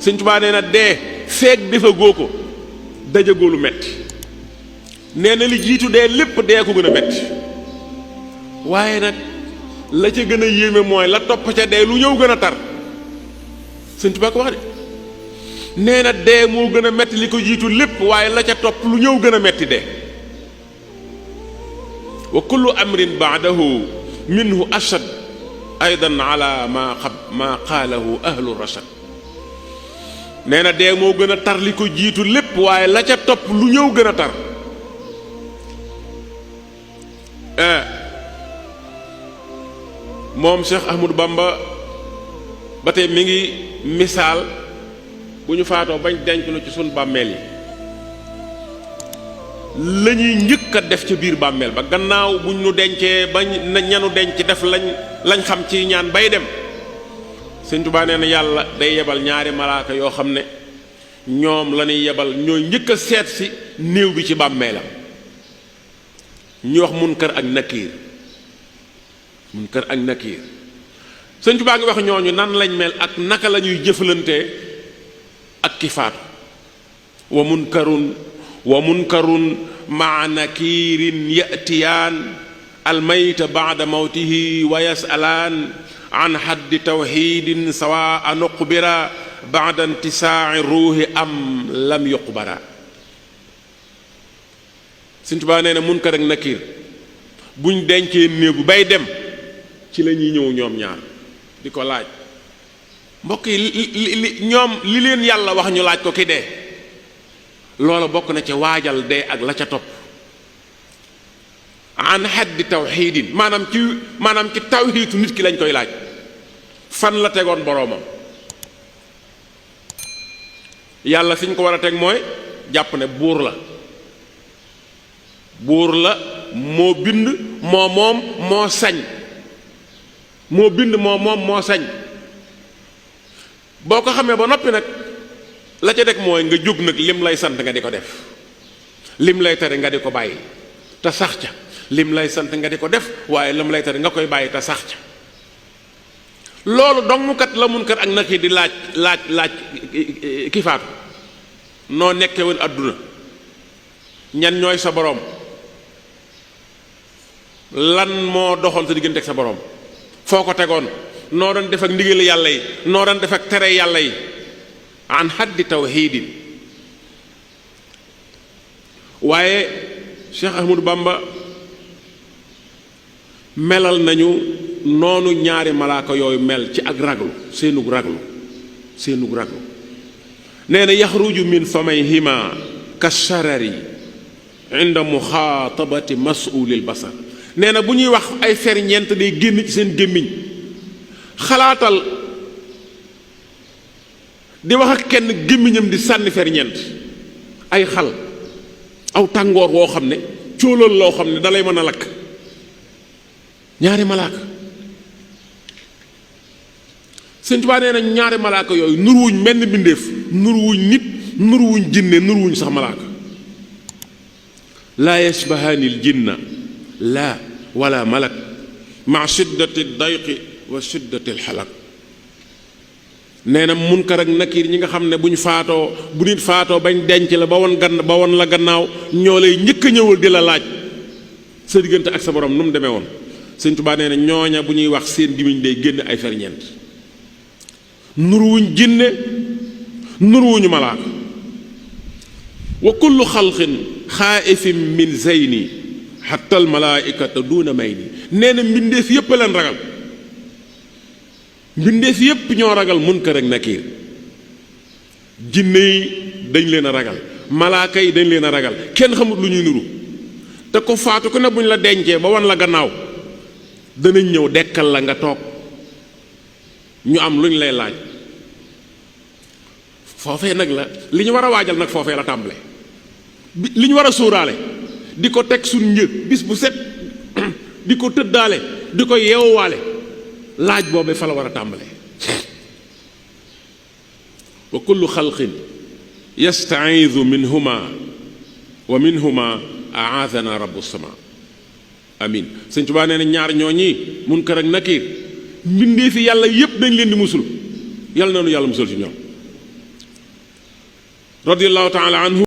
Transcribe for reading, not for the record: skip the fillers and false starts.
Sëñ Tuubaa nee na dee feeg defagoo ko dajagoo lu metti nee na li jiitu dee lépp dee ko gën a metti waaye nag la ca gën a yéeme mooy la topp ca dee lu ñëw gën a tar Sëñ Tuubaa ko wax de nee na dee moo gën a metti li ko jiitu lépp waaye la ca topp lu ñëw gën a metti dee wa kullu amrin baadahu minhu ashad aydan ala ma qaalahu ahlu rashad nee na dee moo gën a tar li ko jiitu lépp waaye la ca topp lu ñëw gën a tar moom Cheikh Ahmadou Bamba ba tey mi ngi misaal bu ñu faatoo bañ denc lu ci sunu bàmmeel yi la ñuy njëkk a def ca biir bàmmeel ba gannaaw buñ ñu dencee bañ na ñanu denc def lañ xam ci ñaan bay dem Sëñ Tuubaa nee na yàlla day yebal ñaari malaaka yoo xam ne ñoom la ñuy yebal ñooy njëkk a seet si néew bi ci bàmmeelam ñu wax Munkar ak Nakiir Munkar ak Nakiir Sëñ Tuubaa ngi wax ñooñu nan lañ mel ak naka la ñuy jëfalantee ak ki faatu wa munkarun maa nakiirin yatiyaan almayta baada mawtihi wa yasalaan an haddi tawxiidin sawaa nuqbira baada intisaaci ruuhi am lam yuqbara Sëñ Tuubaa nee na Munkar ak Nakiir buñ dencee néew bu bay dem ci la ñuy ñëw ñoom ñaar di ko laaj mbokk yi li ñoom li leen yàlla wax ñu laaj ko ki dee loola bokk na ci waajal dee ak la ca topp an haddi tawxiidin maanaam ci tawxiitu nit ki lañ koy laaj fan la tegoon boroomam yàlla fi ñu ko war a teg mooy jàpp ne buur la moo bind moo moom moo sañ moo bind moo moom moo sañ boo ko xamee ba noppi nag la ca deg mooy nga jóg nag lim lay sant nga di ko def lim lay tere nga di ko bàyyi te sax ca lim lay sant nga di ko def waaye lim lay tere nga koy bàyyi te sax ca loolu dongkat la Munkar ak Nakiir di laaj ki faatu noo nekkee woon àdduna ñan ñooy sa boroom lan moo doxoon sa diggante ak sa boroom foo ko tegoon noo doon def ak ndigal yàlla yi noo doon def ak tere yàlla yi an haddi tawxiidin waaye Cheikh Ahmadou Bamba melal nañu noonu ñaari malaaka yooyu mel ci ak raglu seenug raglu nee na yaxruju min famayhima kasharari inda muxaatabati mas'ulil basar nee na bu ñuy wax ay ferñeent day génn ci seen gémmiñ xalaatal di wax ak kenn gémmiñam di sànni ferñeent ay xal aw tàngoor woo xam ne cóolal loo xam ne dalay mën a lakk ñaari malaaka Sëñ Tuubaa nee na ñaari malaaka yooyu nuruwuñ menn bindeef nuruwuñ nit nuruwuñ jinne nuruwuñ sax malaaka laa yashbahaani l jinna laa wala malak ma shiddati dayqi wa shiddati lxalak nee na Munkar ak Nakiir ñi nga xam ne bu nit faatoo bañ denc la ba won la gannaaw ñoo lay njëkk a ñëwal di la laaj sa diggante ak sa borom nu mu demee woon Sëñ Tuubaa nee na ñooña bu ñuy wax seen gimiñ day génn ay ferñeent nuruwuñ jinne nuruwuñu malaaka wa kullu xalqin xaaifin min zeyni xatta al malaaikata duuna may ni nee na mbindeef yépp leen ragal mbindeef yépp ñoo ragal Munkar ak Nakiir jinne yi dañ leen a ragal malaaka yi dañ leen a ragal kenn xamut lu ñuy nuru te ko faatu ku ne buñ la dencee ba wan la gannaaw danañ ñëw dekkal la nga toog ñu am lu ñu lay laaj foofee nag la li ñu war a waajal nag foofee la tàmbale li ñu war a sóoraale di ko teg suñ njëg bis bu set di ko tëddaale di ko yeewuwaale laaj boobee fa la war a tàmbale wa kullu xalqin yastaidu minhuma wa minhuma aadana rabbu sama amin Sëñ Tuubaa nee na ñaar ñooñi Munkar ak Nakiir mbindee fi yàlla yépp dañ leen di musul yàlla na nu yàlla musul ci ñoom radiyallahu taala anhu